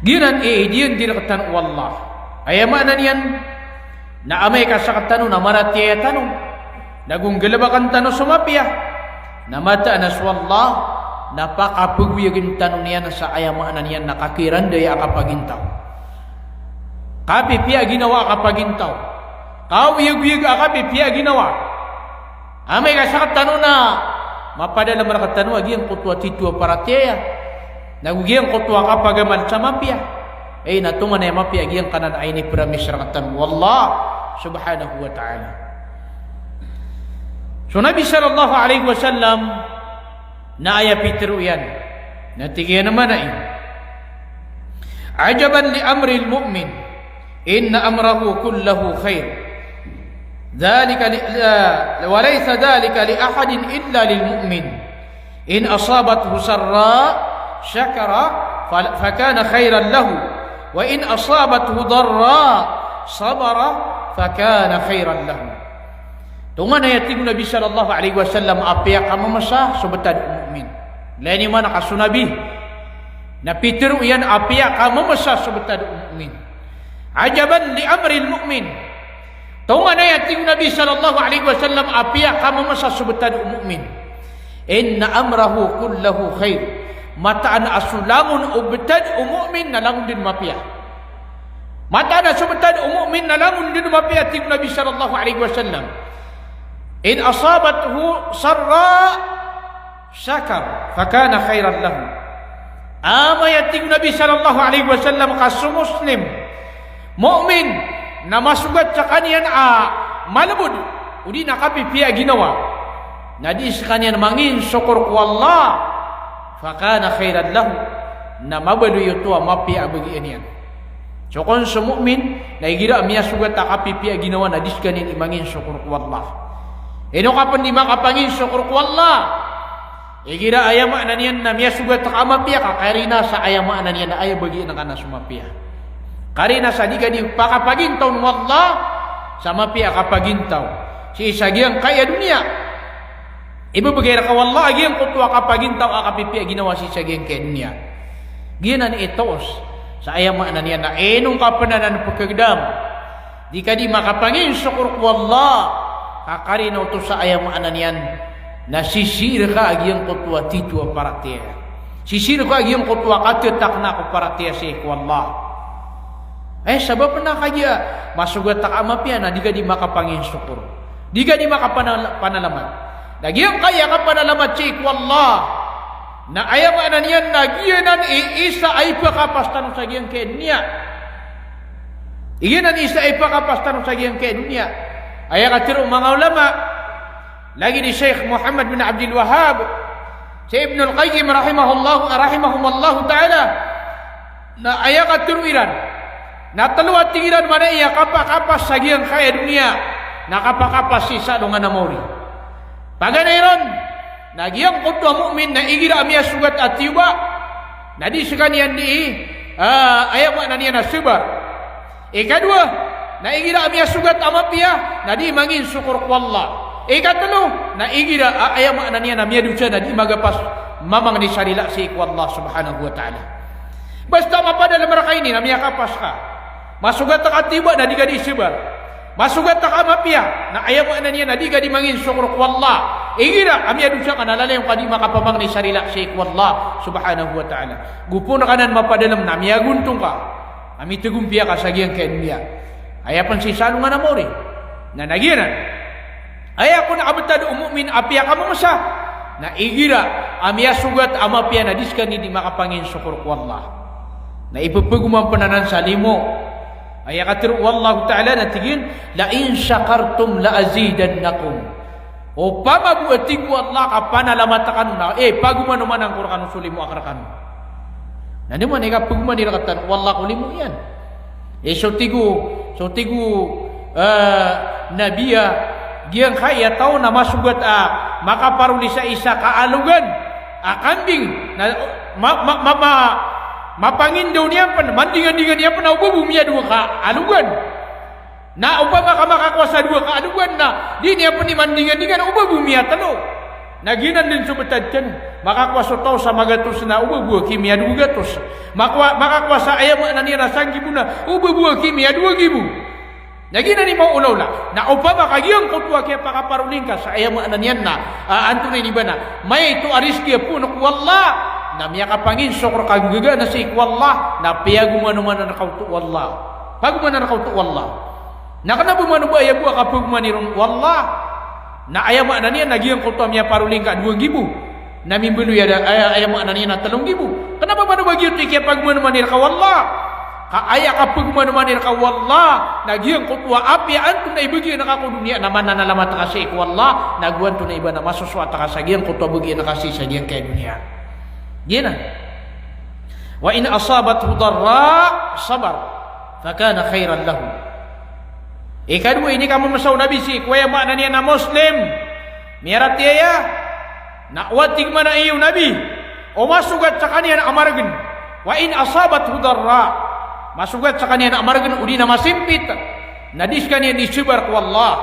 Giyanan i, di iyan di rktano o Allah. Aya maana niyan, na amay ka sktano na maratiyaya tano, nago nggalbkn tano so mapiya, na mataan a so Allah Na pakapagoyagn tano niyan sa aya maana niyan na kakiranda a kapagintaw. Kapipiya a ginawa a kapagintaw. Kaoyagoyag a kapipiya a ginawa. Amay ka sktano na mapadalm rktano a giyangkoto a titho a paratiyaya, nago giyangkoto a kapagamal sa mapiya. Ay, na tonganay a mapiya giyangkanan a inipromise rktano o Allah subhanahu wa ta'ala. So Nabi sallallahu alaihi wasallam, na aya pitharo iyan, na tig iyan a maana iyan, "Ajaban li amril mu'min, inna amrahu kullahu khair. Dhalika li, la, wa laysa dhalika li ahadin illa lil mu'min. In asabathu sarra shakara fa, fakana khairan lahu. Wa in asabathu darra sabara fakana khairan lahu." Tonganay a tig o Nabi sallallahu alaihi wasallam a apiya kamamasa so btad o mu'min. Ilay niyo man a ka so Nabi na pitharo iyan a apiya kamamasa so btad o mu'min. Ajaban li amril mu'min. Tonganay a tig o Nabi sallallahu alaihi wasallam a apiya kamamasa so btad o mu'min. Inna amrahu kullahu khair. Mataan a so langon o btad o mu'min na langon dn mapiya. Mataan a so btad o mu'min na langon dn mapiya, tig o Nabi sallallahu alaihi wasallam. In asabathu sarra shakar, fakana khairan lahu. Amay a tig o Nabi sallallahu alaihi wasallam ka so Muslim, mu'min, na masogat skaniyan a malbod, odi na kapipiya a ginawa, na di skaniyan manginsokor ko Allah, fakana khairan lahu, na mabaloy oto a mapiya a bagian iyan. So kon so mu'min, na igira a miyasogat a kapipiya a ginawa na di skaniyan i manginsokor ko Allah. Ino ka pn di makapanginsokor ko Allah? Igira aya maana niyan na miyasogat ka a mapiya ka karina sa aya maana niyan na aya bagian ka na so mapiya. Karina sa di ka di pakapagintaw o Allah sa mapiya a kapagintaw sii sa giyangkaya doniya. Ibebegay rka o Allah a giyangkoto a kapagintaw a kapipiya a ginawa sii sa giyangkaya doniya. Giyanan i toos sa aya maana niyan na ino ngka pn anan pkhagdam. Di ka di makapanginsokor ko Allah, ka karina oto sa aya maana niyan na sisii rka a giyangkoto a titho a paratiyaya. Sisii rka a giyangkoto a katatakna ko paratiyaya sii ko Allah. Eh, sabap na kagiya masogat ka a mapiya na di ka di makapanginsokor. Di ka di makapana-, panalamat. Na giyangkaya kapanalamat sii ko Allah, na aya maana niyan na giyanan i isa a ipakapas tano sa giyangkaya doniya. Igiyanan i isa a ipakapas tano sa giyangkaya doniya. Aya katharo o manga ulama, lagid i Sheikh Muhammad bin Abdul Wahhab, si Ibnul Qayyim rahimahullahu, rahimahumullahu ta'ala, na aya katharo iran na tlo a tig iran maana i kapakapas sa giyangkaya doniya, na kapakapas sii sa alongan a maori. Paganay ron, na giyangkoto a mu'min na igira a miyasogat a tiyoba, na di skaniyan di, ah, aya maana niyan na sabar. Ikadowa, na igira a miyasogat a mapiya, na di manginsokor ko Allah. Ikatlo, na igira a aya maana niyan na miyadosa na di magapas mamangni sa rila sii ko Allah subhanahu wa ta'ala. Basta mapadalm rka ini na miyakapas ka. Masogat ka a tiyoba na di ka di sabar. Masogat ka a mapiya na aya maana niyan na di ka di manginsokor ko Allah. Igira a miyadosa ka na lalayon ka di makapamangni sa rila sii ko Allah subhanahu wa ta'ala. Go pn rka nan mapadalm na miyagontong ka a mitagompiya ka sa giyangkaya doniya. Aya pn sii sa alongan a maori. Na, na giyanan. Aya kon a btad o mu'min a apiya kamamasa, na igira a miyasogat a mapiya na di skaniyan di makapanginsokor ko Allah. Na ipepegoman pn anan sa limo. Aya katharo o Allah ta'ala na tig iyan, "La in shakartum la azidannakum." Opama bo a tig o Allah ka panalamat kano na, eh, pagoman o manang ko rkano so limo akn rkano. Na di man i kapegoman i rktano o Allah ko limo iyan. Eh, so tig o, so tig o, eh, Nabi a giyangkaya taw na masogat a makaparoli sa isa ka alogan a kambing na ma-, ma-, ma-, ma-, mapangindaw niyan pn, mandingandingan iyan pn a oba bo miyadowa ka alogan. Na opama ka makakowa sa dowa ka alogan na di niyan pn i mandingandingan a oba bo miyatlo. Na giyanan dn so btad tano. Makakowa so taw sa magatos na oba bo aki miyadowa gatos. Makowa, makakowa sa aya maana niyan na sanggibo na oba bo aki miyadowa gibo. Na giyanan i maolaola. Na opama ka giyangkoto a kiyapakaparoli ngka sa aya maana niyan na, ah, antonaa ini ba na, maito a rizki a poon ko Allah, na miyakapanginsok rka gagana sii ko Allah, na piyagomanomanan rka oto o Allah. Pagomanan rka oto o Allah. Na kna ba mano ba aya bo a kapagomani ron o Allah. Na aya maana niyan na giyangkoto a miyaparoli ngka dowa nggibo, na mimbaloy a da, aya, aya maana niyan na tlo nggibo. Kna ba mano ba giyoto i kiyapagomanomani rka o Allah. Ka aya kapagomanomani rka o Allah na giyangkoto a apiya antonaa i bagian ka ko doniya na mananalamat ka sii ko Allah, na go antonaa i ba na masosoat ka sa giyangkoto a bagian ka sii sa giyangkaya doniya. Giyanan. Wa in asabathu darra sabar, fakana khairan lahu. Ikadowa, inikamamasao o Nabi sii ko aya maana niyan na Muslim, miyaratiyaya, na o tig man a iyo Nabi, o masogat skaniyan a margn, wa in asabathu darra, masogat skaniyan a margn odi na masimpit, na di skaniyan di sabar ko Allah,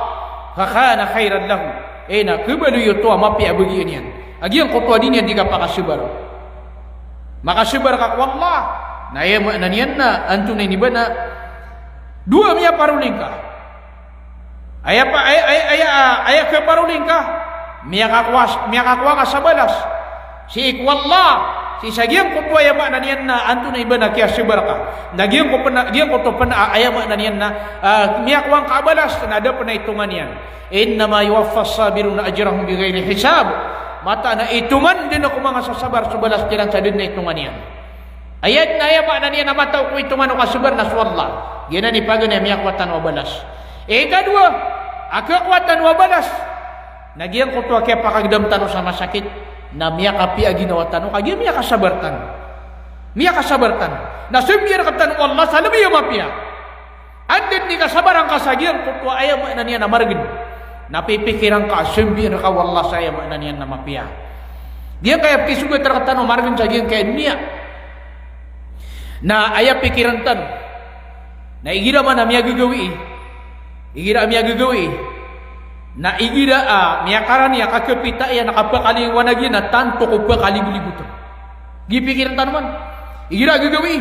fakana khairan lahu. Eh, na kabaloy oto a mapiya a bagian iyan a giyangkoto a di niyan di kapakasabar. Makasabar ka ko Allah, na aya maana niyan na antonaa ini ba na dowa a miyaparoli ngka. Aya pa, aya, aya, aya, aya kaparoli ngka, miyakakowa, miyakakowa ka sa balas sii ko Allah, sii sa giyangkoto a aya maana niyan na antonaa i ba na kiyasabar ka. Na giyangko pn a, giyangkoto pn a aya maana niyan na, ah, miyakowa ngka a balas, na da pn a itongan iyan. Innama yuwaffas sabiruna ajrahum bighairi hisab. Mataan a itoman dn ko manga sasabar so balas kiran sa da dn a itongan iyan. Aya dn a aya maana niyan a matao ko itongan o kasabar na so Allah. Giyanan i paganay a miyakowa tano a balas. Ikadowa, a kakowa tano a balas na giyangkoto a kiyapakagdam tano sa masakit, na miyakapiya a ginawa tano, kagiya miyakasabar tano. Miyakasabar tano. Na sambian rktano o Allah sa lbi a mapiya. Anda dn i kasabaran ka sa giyangkoto a aya maana niyan a margn, na pipikiran ka a sambian rka o Allah sa aya maana niyan na mapiya. Giyangkaya pkisogat rktano a margn sa giyangkaya doniya, na aya pikiran tano na igira man a miyagagawii, igira a miyagagawii, na igira a miyakarani a kakapita iyan a kapakaliwanag iyan na tanto ko pakalibolibotng. Giya pikiran tano man. Igira a gagawii,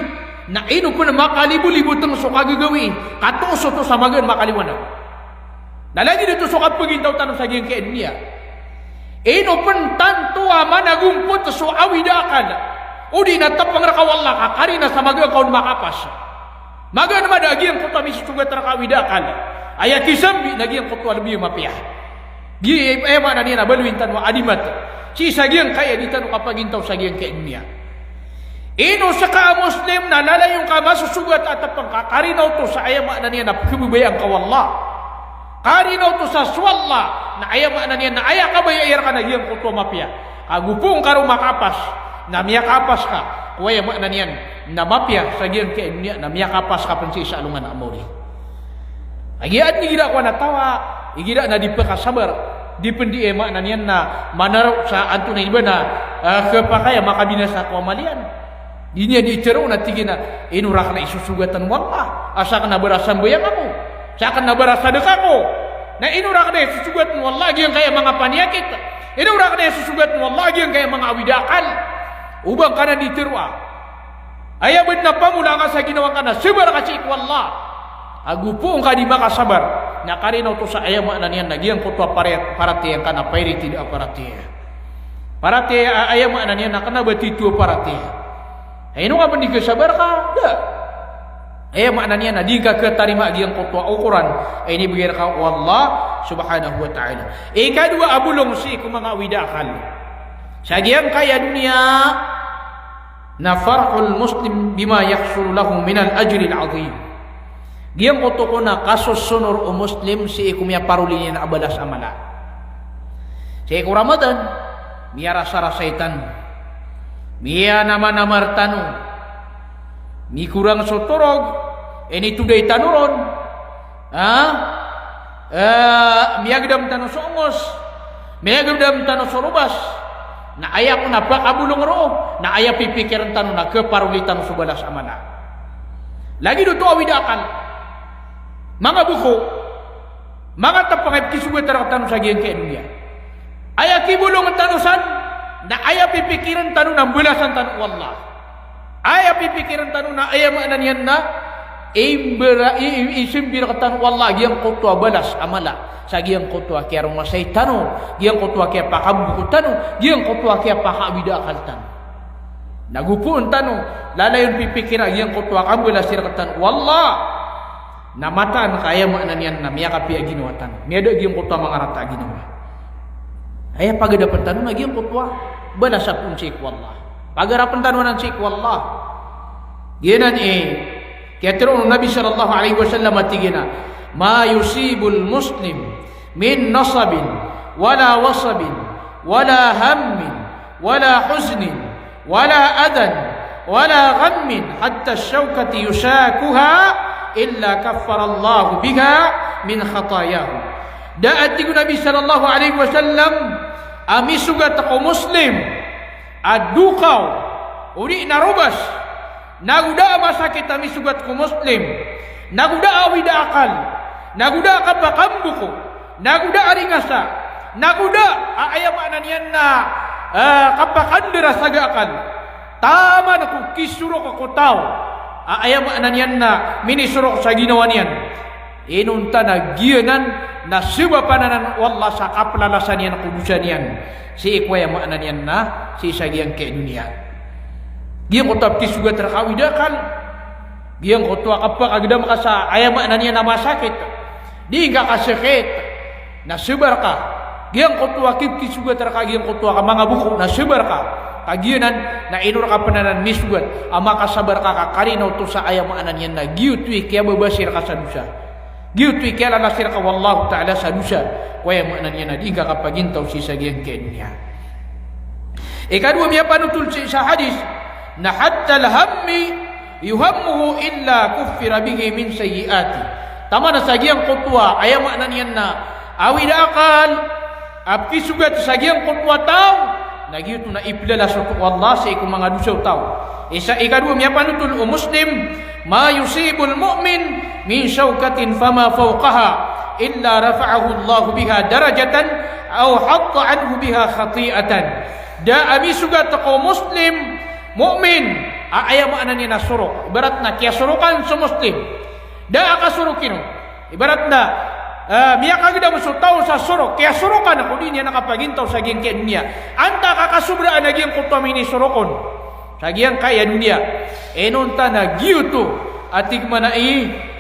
na ino pn makalibolibotng so kagagawii, katoos oto sa magaan makaliwanag. Na lagid oto so kapagintaw tano sa giyangkaya doniya. Ino pn tanto a managompot so awid a akal, odi na tpng rka o Allah ka karina sa magaan ka on makapas. Magaan mada a giyangkoto a misosogat rka a awid a akal. Aya kisambi na giyangkoto a lbi a mapiya. Giya aya maana niyan a baloyin tano a adimat sii sa giyangkaya di tano kapagintaw sa giyangkaya doniya. Ino ska a Muslim na lalayon ka a masosogat a tpng ka karina oto sa aya maana niyan a pkhababayaan ka o Allah. Karina oto sa so Allah, na aya maana niyan na aya kabaya iyan rka na giyangkoto a mapiya. Ka go poon ka roo makapas, na miyakapas ka ko aya maana niyan na mapiya sa giyangkaya doniya, na miyakapas ka pn sii sa alongan a maori. Kagiya adn igira ko a na taw a igira na di pkasabar, di pn di aya maana niyan na manaro sa antonaa i ba na, ah, khapakay a makabinasa ko amal iyan. Di niyan di tharoon a tig iyan a, ino rakn i sosogatn o Allah a sakn a barasambayang ako, sakn a barasadka ako. Na ino rakn i sosogatn o Allah a giyangkaya manga paniyakit? Ino rakn i sosogatn o Allah a giyangkaya manga awid a akal? O ba ngka nan di tharoa, aya ba dn a pamola ngka sa ginawa ngka na sabar ka sii ko Allah. Ago poon ka di makasabar, na karina oto sa aya maana niyan na giyangkoto a pare-, paratiyaya ngka na pairitid a paratiyaya. Paratiyaya a aya maana niyan na kna ba tito a paratiyaya. Ino ka pn di kasabar ka? Da. Aya maana niyan na di ngka khatarima a giyangkoto a okoran a inibgay rka o Allah subhanahu wa ta'ala. Ikadowa a bolong sii ko manga awid a akal sa giyangkaya doniya, na farhul muslim bima yahsulu lahu minal ajril azim. Giyangkoto kon a kasosonor o Muslim sii ko miyaparoli niyan a balas a mala. Sii ko Ramadan, miyarasarasay tano, miyanamanamar tano, mikorang so torog, initoday tano ron, ha? Eh, miyagdam tano so ongos, miyagdam tano so lobas, na aya kon a pakabolong roo, na aya pipikirn tano na khaparoli tano so balas a mala. Lagid oto a awid a akal, manga boko, manga tpng a ipkisogat rktano sa giyangkaya doniya. Aya kibolong tano san, na aya pipikirn tano na mbalasan tano o Allah. Aya pipikirn tano na aya maana niyan na Imbara, i, i, isimbir rektano o Allah giyangkoto a balas a mala sa giyangkoto a kiyaromasay tano, giyangkoto a kiyapakamboko tano, giyangkoto a kiyapakawida akal tano. Na gopoon tano, lalayon pipikira giyangkoto a kambalasi rektano o Allah. Na mataan ka aya maana niyan na miyakapiya ginawa tano. Miyada giyangkoto a mangarata a ginawa. Aya pagadapen tano na giyangkoto a balas a poon sii ko Allah. Pagarapen tano anan sii ko Allah. Giyanan i kiyatero o Nabi sallallahu alaihi wasallam a tig iyan a, "Ma yusibul muslim min nasabin, wala wasabin, wala hammin, wala huznin, wala adhan, wala ghammin, hatta ash-shawkati yushakuha, illa kaffarallahu biha min khatayahu." Da a tig o Nabi sallallahu alaihi wasallam a misogat ko Muslim a dokaw, odi na robas, nago da a masakit a misogat ko Muslim, nago da a awida akal, nago da a kapakamboko, nago da a ringasa, nago da a aya maana niyan na, eh, kapakandara sa ga akal. Taman ko kisorok ko taw a aya maana niyan na minisorok sa ginawa niyan. Inonta na giyanan na sabapan anan o Allah sa kaplalasan iyan ko dosa niyan sii ko aya maana niyan na sii sa giyangkai a doniya. Giyangkoto a pkisogat rka a awida akal. Giyangkoto a kapakagdam ka sa aya maana niyan na masakit. Di ngka kasakit. Na sabar ka. Giyangkoto a kipkisogat rka giyangkoto a kamangaboko, na sabar ka. Kagiya nan na ino rka pen anan misogat a makasabar ka ka karina oto sa aya maana niyan na giyoto i kiyababasi rka sa dosa. Giyoto i kiyalalasi rka o Allahu Ta'ala sa dosa ko aya maana niyan na di ngka kapagintaw sii sa giyangkai a doniya. Ikadowa a miyapanotol sii sa hadis na hatta al-hammi yuhammuhu illa kuffira bihi min sayyi'ati. Taman sa giyangkoto a aya maana niyan na awida akal a pkisogat sa giyangkoto a taw, na giyoto na iplalas oto o Allah sii ko manga dosa o taw. Isa, ikadowa a miyapanotol o Muslim, ma yusibul mu'min min shawkatin fama fawqaha illa rafa'ahu Allahu biha darajatan aw hatta anhu biha khati'atan. Da a misogat ko Muslim, mu'min, a aya maana niyan na sorok. Ibarat na kiyasorokan so Muslim. Da a kasorok ino. Ibarat na, eh, miyakagdam so taw sa sorok, kiyasorokan, odi niyan kapagintaw sa giyangkai a doniya. Antaa ka kasobraan a giyangkoto a minisorok on sa giyangkai a doniya. Inonta na giyoto a tig mambo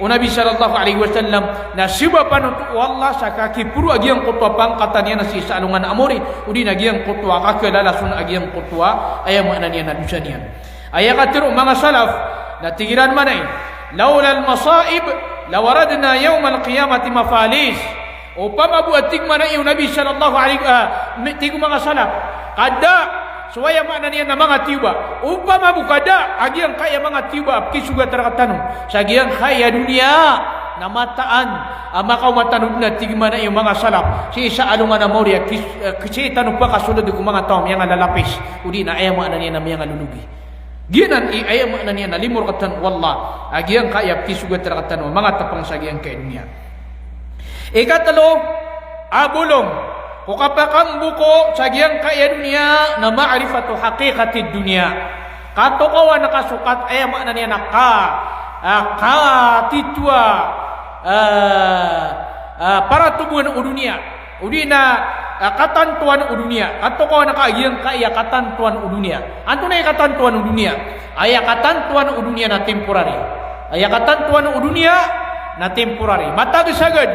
o Nabi sallallahu alaihi wasallam na sabapan oto o Allah sa kakiporo a giyangkoto a pangkatan iyan sii sa alongan a mori, odi na giyangkoto a kakalalason a giyangkoto a aya maana niyan na dosa niyan. Aya katero o manga salaf na tig iran mambo, "Laulal masa'ib lawaradna yawmal qiyamati mafalis." Opama bo a tig mambo o Nabi sallallahu alaihi, ah, mi-, tig o manga salaf, ka da so aya maana niyan na manga tiyoba. Opama bo ka da a giyangkai a manga tiyoba a pkisogat rktano sa giyangkai a doniya, na mataan a makaoma tano den a tig mambo o manga salaf sii sa alongan a mori a kis-, eh, sii tano pakasold ko manga taw a miyangalalapis, odi na aya maana niyan na miyangalologi. Giyanan i aya maana niyan na limo rktano o Allah a giyangkai a pkisogat rktano a manga tapang sa giyangkai a doniya. Ikatelo a bolong ko kapakamboko sa giyangkai a doniya na ma'rifatu haqiqatid dunya. Katokawan ka so kat-, aya maana niyan na ka-, ah, katitoa, ah, ah, paratobowan o doniya. Odi na, ah, katantowan o doniya. Katokawan ka giyangkai a katantowan o doniya. Antonaa i katantowan o doniya? Aya katantowan o doniya na temporary. Aya katantowan o doniya na temporary. Matag sagad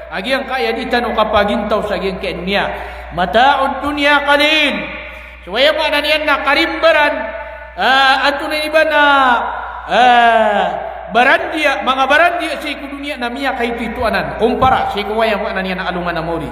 a giyangkai a di tano kapagintaw sa giyangkai a doniya. Mata'ud dunya qalil. So aya maana niyan na karimbaran, ah, antonaa i ba na, ah, barandiya, manga barandiya sii ko doniya na miyakaitoito anan. Kumpara sii ko aya maana niyan na alongan a mori.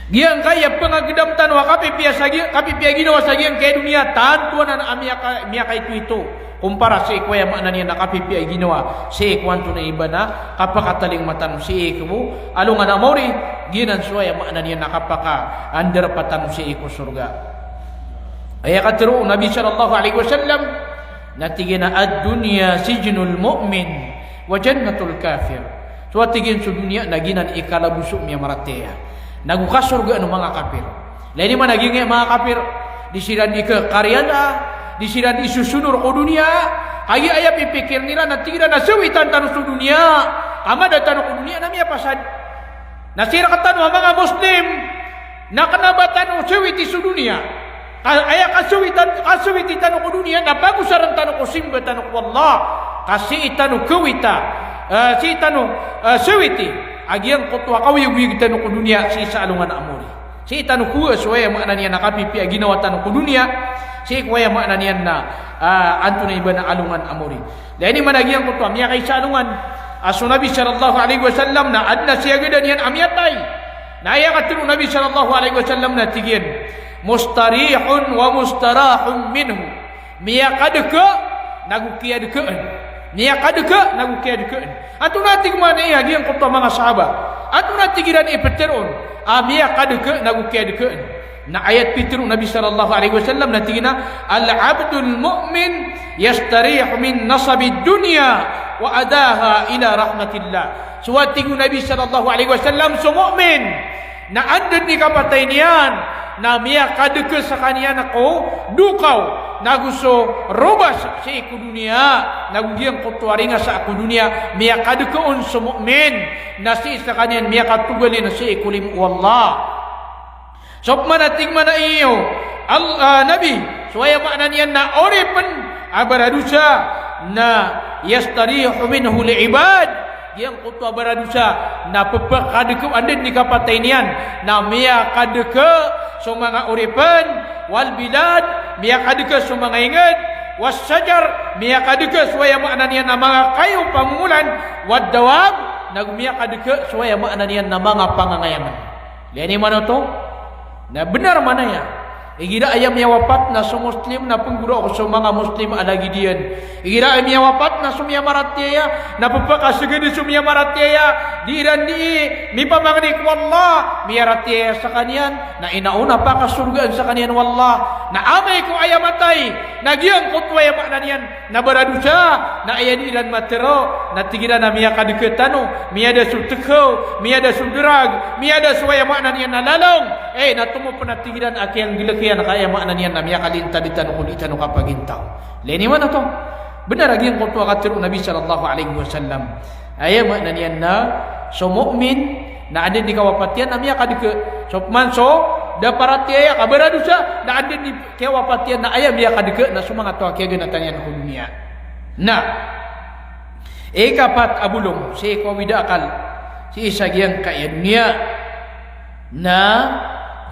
Giyangkai a pangagdam tano a kapipiya sa gi-, kapipiya ginawa sa giyangkai a doniya, tanto anan a miyaka-, miyakaitoito. Kumpara sii ko aya maana niyan na kapipiya ginawa sii ko antonaa i ba na kapakatalingoma tano sii ko alongan a mori, giyanan so aya maana niyan na kapakaandarpa tano sii ko sorga. Aya katero o Nabi sallallahu alaihi wasallam na tig iyan a, "Ad-dunya sijnul mu'min wa jannatul kafir." So a tig iyan so doniya na giyanan i kalaboso o miyamaratiyaya, nago kasorgaan o manga kapir. Lagid iyan a giyangkai a manga kapir, di siran di kakariyan a, di siran di sosonor ko doniya, Kagiya aya pipikirn iran na tig iran a sawitan tano so doniya. Ka mada tano ko doniya na miyapasad. Na sii rktano a manga Muslim na kna ba tano sawiti so doniya. Ka-, aya kasawitan, kasawiti tano ko doniya na pagosarn tano ko simba tano ko Allah. Ka sii tano kawita, eh, sii tano, eh, sawiti a giyangkoto a kaoyagoyag tano ko doniya sii sa alongan a mori. Sii tano kowaa so aya maana niyan na kapipiya a ginawa tano ko doniya, sii ko aya maana niyan na, ah, antonaa i ba na alongan a mori. Lagid iyan man a giyangkoto a miyakaisa alongan a so Nabi sallallahu alaihi wasallam na adn a siyagadan iyan a miyatay. Na aya katharo o Nabi sallallahu alaihi wasallam na tig iyan, "Mustarihun wa mustarahun minhu." Miyakadka nago kiyadkaan. Miyakadka nago kiyadkaan. Antonaa tig mambo a giyangkoto a manga sahaba? Antonaa tig iran i ptharoon a miyakadka nago kiyadkaan? Na aya pitharo o Nabi sallallahu alaihi wasallam na tig iyan a, "Al-abdul mu'min yastarihu min nasabid dunya wa adaha ila rahmatillah." So, a tig o Nabi sallallahu alaihi wasallam, so mu'min na anda dn i kapatay niyan na miyakadka skaniyan ko dokaw nago so robas sii ko doniya, nago giyangkoto a ringasa ko doniya, miyakadka on so mu'min na sii skaniyan miyakatogalin sii ko limo o Allah. So pman a tig mambo a, ah, Nabi, so aya maana niyan na oripn a baradosa na yastarihu minhu al-ibad. Giyangkoto a baradosa na pphakadka, anda dn i kapatay niyan na miyakadka so manga oripn, wal bilad, miyakadka so manga ingd, was shajar, miyakadka so aya maana niyan na manga kayo, pangongolan, wad dawab, nago miyakadka so aya maana niyan na manga pangangayangan. Lagid iyan man oto. Na bnar mambo aya. Igira aya miyawapat na so Muslim na pnggora ko so manga Muslim a lagid iyan. Igira aya miyawapat na so miyamaratiyaya na pphakasgad so miyamaratiyaya. Di iran dii mipamangni ko Allah, miyaratiyaya skaniyan, na inaona pakasorgaan skaniyan o Allah. Na amay ko aya matay na giyangkoto aya maana niyan na baradosa, na aya dii iran matharo, na tig iran a miyakadka tano, miyada so tkaw, miyada so drug, miyada so aya maana niyan na lalong. Eh, na tomo pn a tig iran a kiyangglk iyan ka aya maana niyan na miyakalintad tano ko di tano kapagintaw. Lagid iyan man oto. Bnar a giyangkoto a katharo o Nabi sallallahu alaihi wasallam. Aya maana niyan na so mu'min na anda dn i kawapat iyan na miyakadka. So pman so da paratiyaya ka baradosa na anda dn i kiyawapat iyan na aya miyakadka na so manga taw a kiyaganatan iyan ko doniya. Na ikapat a bolong sii ko awida akal sii sa giyangkaya doniya na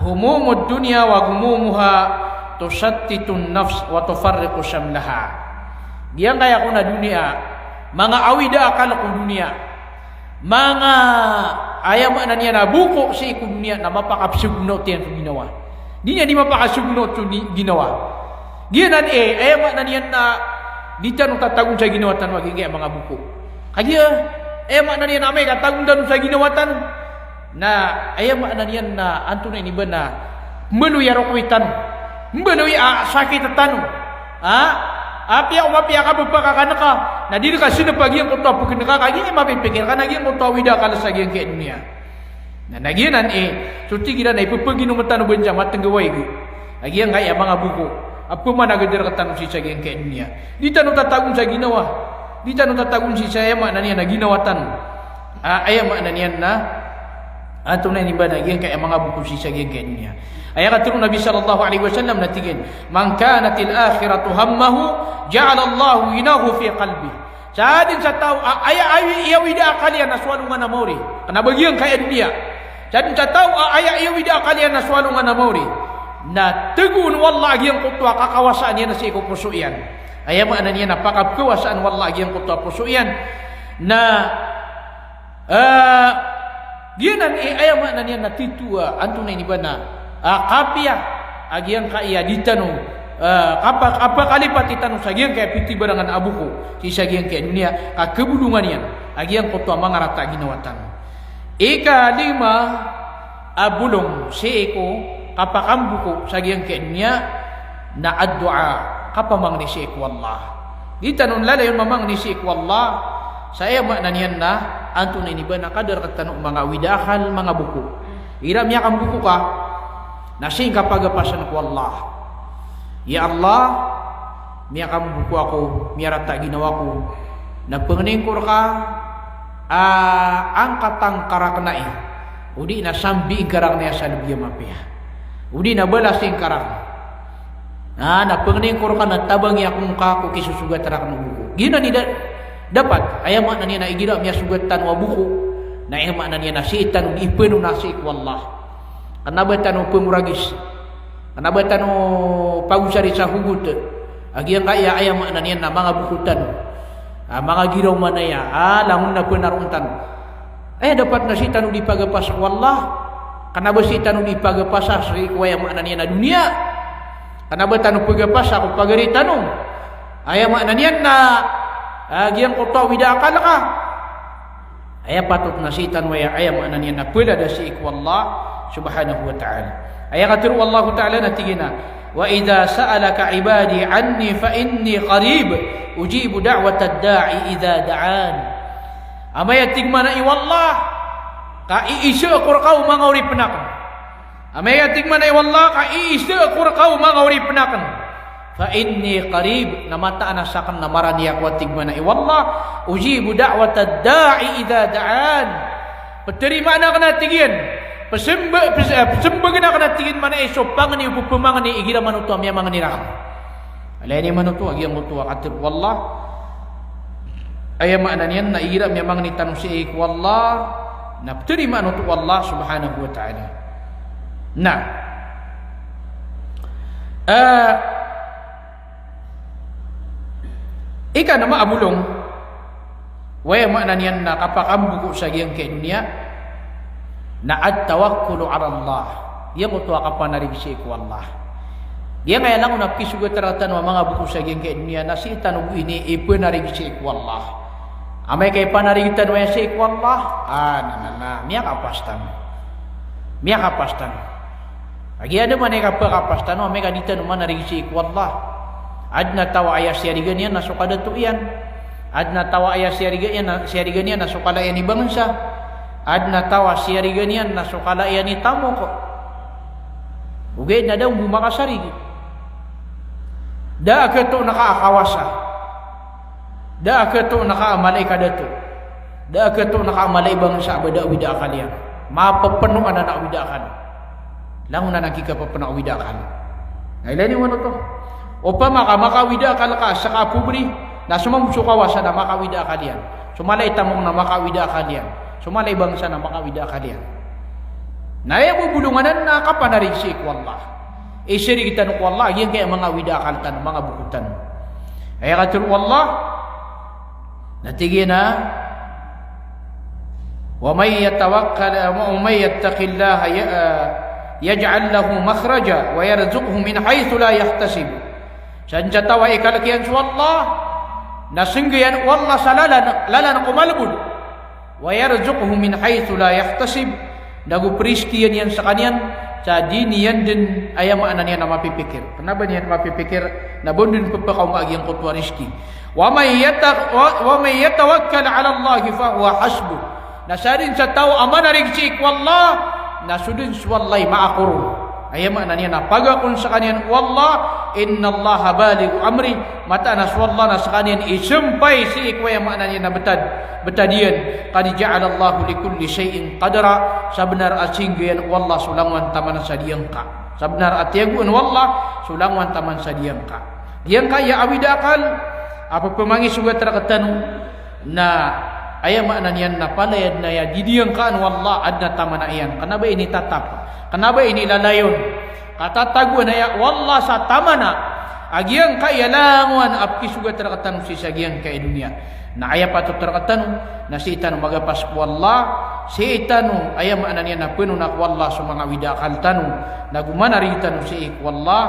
humumud dunya wa ghumumuha tushattitun nafs wa tufarriqu shamlaha. Giyangkaya kon a doniya, manga awida akal ko doniya, manga aya maana niyan na boko sii ko doniya na mapakapsgona oto iyan ko ginawa. Di niyan di mapakasgona oto i ginawa. Giyanan i aya maana niyan na di tano tatagon sa ginawa tano a giyangkaya manga boko. Kagiya aya maana niyan na amay ka tagon tano sa ginawa tano na aya maana niyan na antonaa ini ba na mbaloy a rokoy tano, mbaloy a sakit tano. Ha? Apiya o mapiya ka ba pakakanka na di rka snp a giyangkoto a pknka, kagiya mapipikir ka na giyangkoto a awida akal sa giyangkaya doniya. Na, na giyanan i so tig iran a ipphaginoman tano banja matnggaway ko a giyangkaya manga boko a pmanagd rktano sii sa giyangkaya doniya. Di tano tatagon sa ginawa. Di tano tatagon sii sa aya maana niyan na ginawa tano. Ah, aya maana niyan na antonaa ini ba na giyangkaya manga boko sii sa giyangkaya doniya. Aya katharo o Nabi sallallahu alaihi wasallam na tig iyan, "Man kanatil akhiratu hammahu, ja'alallahu ghinahu fi qalbih." Sadn sa taw a aya, aya iyawida akal iyan na so alongan a maori, kna ba giyangkaya doniya. Sadn sa taw a aya iyawida akal iyan na so alongan a maori, na tagoon o Allah a giyangkoto a kakawasaan iyan sii ko poso iyan. Aya maana niyan na pakapkawasaan o Allah a giyangkoto a poso iyan. Na Ah, giyanan i aya maana niyan na titho a antonaa ini ba na, ah, kapiya a giyangkaya di tano, ah, kapa-, kapakalipati tano sa giyangkaya pitibarangan a boko sii sa giyangkaya doniya, ka kabolongan iyan a giyangkoto a manga rata a ginawa tano. Ikalima a bolong sii ko kapakamboko sa giyangkaya doniya na addu'a, kapamangni sii ko Allah. Di tano lalayon mamangni sii ko Allah sa aya maana niyan na antonaa ini ba na kadar rktano manga awida akal, manga boko. Igira miyakamboko ka na sii ngka pagapasan ko Allah. Ya Allah, Miyakamboko ako, miyarata ginawa ko. Na pangnin ko rka a angkatang ka rakn ai, odi na sambiin ka rakn ai sa lbi a mapiya, odi na balasin ka rakn. Na, na pangnin ko rka na tabangi ako ngka ko kisosogat rakn o boko. Giyanan i da-, dapat, aya maana niyan na igira miyasogat tano a boko, na aya maana niyan na sii tano di ipnona sii ko Allah. Kna ba tano pmoragis. Kna ba tano pagosari sa hogot a giyangkaya aya maana niyan na manga boko tano, a manga giraw manaya, a langon na pnaroon tano. Aya dapat na sii tano di pagapasa ko Allah. Kna ba sii tano di pagapasa sii ko aya maana niyan na doniya. Kna ba tano pagapasa ko pagari tano. Aya maana niyan na, a, giyangkoto a awida akal ka. Aya patot na sii tano aya, aya maana niyan na plada sii ko Allah subhanahu wa ta'ala. Aya katharo o Allah ta'ala na tig iyan a, "Wa idha sa'alaka ibadi anni fa inni qarib, ujibu da'watad da'i idha da'an." Amay a tig mambo o Allah, ka iisa ko rka o manga oripn akn. Amay a tig mambo o Allah, ka iisa ko rka o manga oripn akn. Fa inni qarib, na mataan a sakn na marani ako a tig mambo o Allah, ujibu da'watad da'i idha da'an. Ptarimaan akn a tig iyan, psmb-, psmbagn akn a tig iyan mambo so pangni o pphamangni igira manoto a miyamangni rakn. Ilaya niyo manoto a giyangkoto a katharo o Allah. Aya maana niyan na igira miyamangni tano sii ko Allah, na ptarimaan oto o Allah subhanahu wa ta'ala. Na, eh, ika na mabolong, aya maana niyan na kapakamboko sa giyangkai a doniya, na at-tawakkulu ala Allah. Giyangkoto a kapanarig sii ko Allah. Giyangkaya langon a pkisogat rktano a manga boko sa giyangkai a doniya, na sii tano bo ini ipanarig sii ko Allah. Amay ka ipanarig tano aya sii ko Allah, a, na, na, na, miyakapas tano. Miyakapas tano. Lagid a da man i kapakapas tano amay ka di tano manarig sii ko Allah. Adn a taw a aya siyarigan iyan na so kadato iyan. Adn a taw a aya siyarigan iyan na, siyarigan iyan na so kala iyan i bangsa. Adn a taw a siyarigan iyan na so kala iyan i tamok. Ogaid na da on bo makasarig. Da a khato na ka a kawasa. Da a khato na ka a mala i kadato. Da a khato na ka a mala i bangsa a ba da a awida akal iyan. Mappno anan a awida akal. Langon anan a kikapapno a awida akal. Na ilaya niyo manoto. Opama ka makaawida akal ka, ska a pobri, na so mambo so kawasa na makaawida akal iyan. So mala i tamok na makaawida akal iyan. So mala i bangsa na makaawida akal iyan. Na aya bo bolong anan na kapanarig sii ko Allah. Isarig tano ko Allah a giyangkai a manga awida akal tano, manga boko tano. Aya katharo o Allah, na tig iyan a, "Wa man yatawakkal, wa man yattaqillaha ya-, yaj'al lahu makhraja wa yarzuqhu min haythu la yahtasib." Sadn sa taw a ikalk iyan so Allah, na snggayan o Allah sa lalan, lalan ko malbod. "Wa yarzuqhu min haythu la yahtasib." Nago prizkiyan iyan skaniyan sa di niyan dn, aya maana niyan na mapipikir. Kna ba niyan mapipikir, na ba on dn ppakaoma a giyangkoto a rizki. "Wa man yata-, wa, wa man yatawakkal ala Allahi fa huwa hasbuh." Na sadn sa taw a manarig sii ko Allah, na so dn so Allah i maakor on. Aya maana niyan na pagakon skaniyan o Allah, "Innallaha balighu amrih." Mataan a so Allah na skaniyan i sampay sii ko aya maana niyan na btad, btad iyan. "Qad ja'alallahu likulli shay'in qadra." Sabnar a singgayan o Allah so langowan taman sa diyangka. Sabnar a tiyagoan o Allah so langowan taman sa diyangka. Giyangkaya awida akal a pphamangisogat rktano, na aya maana niyan na palaya dn aya didiyangkaan o Allah, adn a taman a iyan. Kna ba ini tatap. Kna ba ini lalayon. Katatagoan aya o Allah sa taman a giyangkaya langowan a pkisogat rktano sii sa giyangkai a doniya. Na aya patot rktano na sii tano magapas ko Allah, sii tano, aya maana niyan na pnona ko Allah so manga awida akal tano, nago manarig tano sii ko Allah,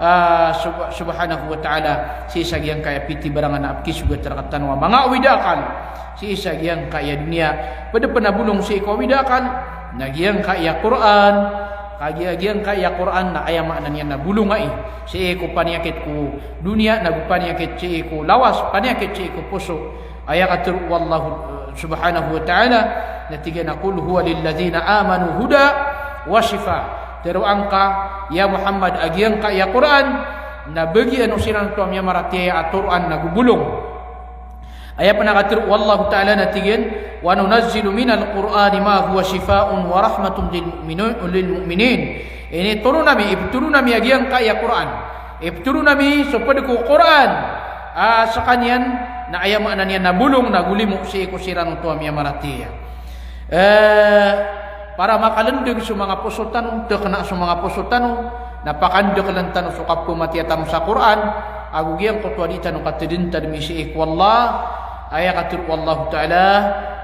a, sub-, subhanahu wa ta'ala, sii sa giyangkaya pitibarangan a pkisogat rktano a manga awida akal sii sa giyangkaya doniya. Pd pn a bolong sii ko awida akal na giyangkaya Qur'an, ka giya-, giyangkaya Qur'an na aya maana niyan na bolong ai sii ko paniyakit ko doniya, nago paniyakit sii ko lawas, paniyakit sii ko poso. Aya katharo o Allah, eh, subhanahu wa ta'ala, na tig iyan a, "Qul huwa lilladhina amanu huda wa shifa." Tharoa ngka, ya Muhammad, a giyangkaya Qur'an, na bagian o siran oto a miyamaratiyaya a toroan ago bolong. Aya pn a katharo o Allahu Ta'ala na tig iyan, "Wa nunazzilu minal Qur'ani ma huwa shifaa'un wa rahmatun lil mu'minu-, lil mu'minin." Initoron ami, iptoron ami a giyangkai a Qur'an. Iptoron ami so pd ko Qur'an. A, skaniyan na aya maana niyan na bolong na golimo sii ko siran oto a miyamaratiyaya. Eh, para makalndg so manga poso tano, tkhna so manga poso tano, na pakandaklan tano so kapamatiya tano sa Qur'an, ago giyangkoto a di tano katadntadmi sii ko Allah, aya katharo o Allahu Ta'ala,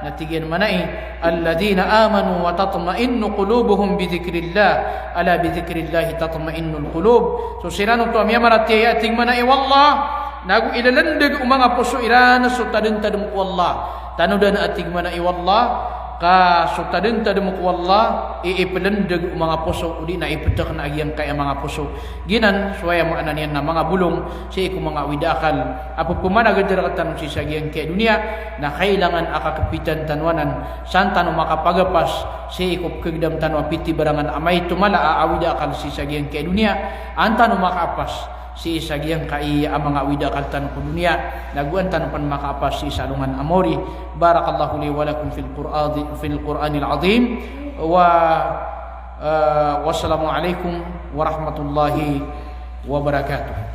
na tig iyan mambo a, "Alladhina amanu wa tatma'innu qulubuhum bi dhikrillah, ala bi dhikrillahi tatma'innul qulub." So siran oto a miyamaratiyaya, tig mambo o Allah, nago ilalndg o manga poso iran so tadntadm ko Allah. Tanodan a tig mambo o Allah, ka so tadntadm ko Allah i iplndg o manga poso, odi na ipthkna a giyangkai a manga poso. Giyanan so aya maana niyan na manga bolong sii ko manga awid a akal a pphamanagadr rktano sii sa giyangkai a doniya, na kailangan a kakpitan tano anan, san tano makapagapas sii ko pkhagdam tano a pitibarangan a maito mala a awid a akal sii sa giyangkai a doniya, an tano makaapas sii sa giyangkai a manga awid a akal tano ko doniya, nago an tano pn makaapas sii sa alongan a maori. Barakallahu li wa lakum fil Qur'ani, fil Qur'anil azim. Wa, eh, wassalamu alaikum warahmatullahi wabarakatuh.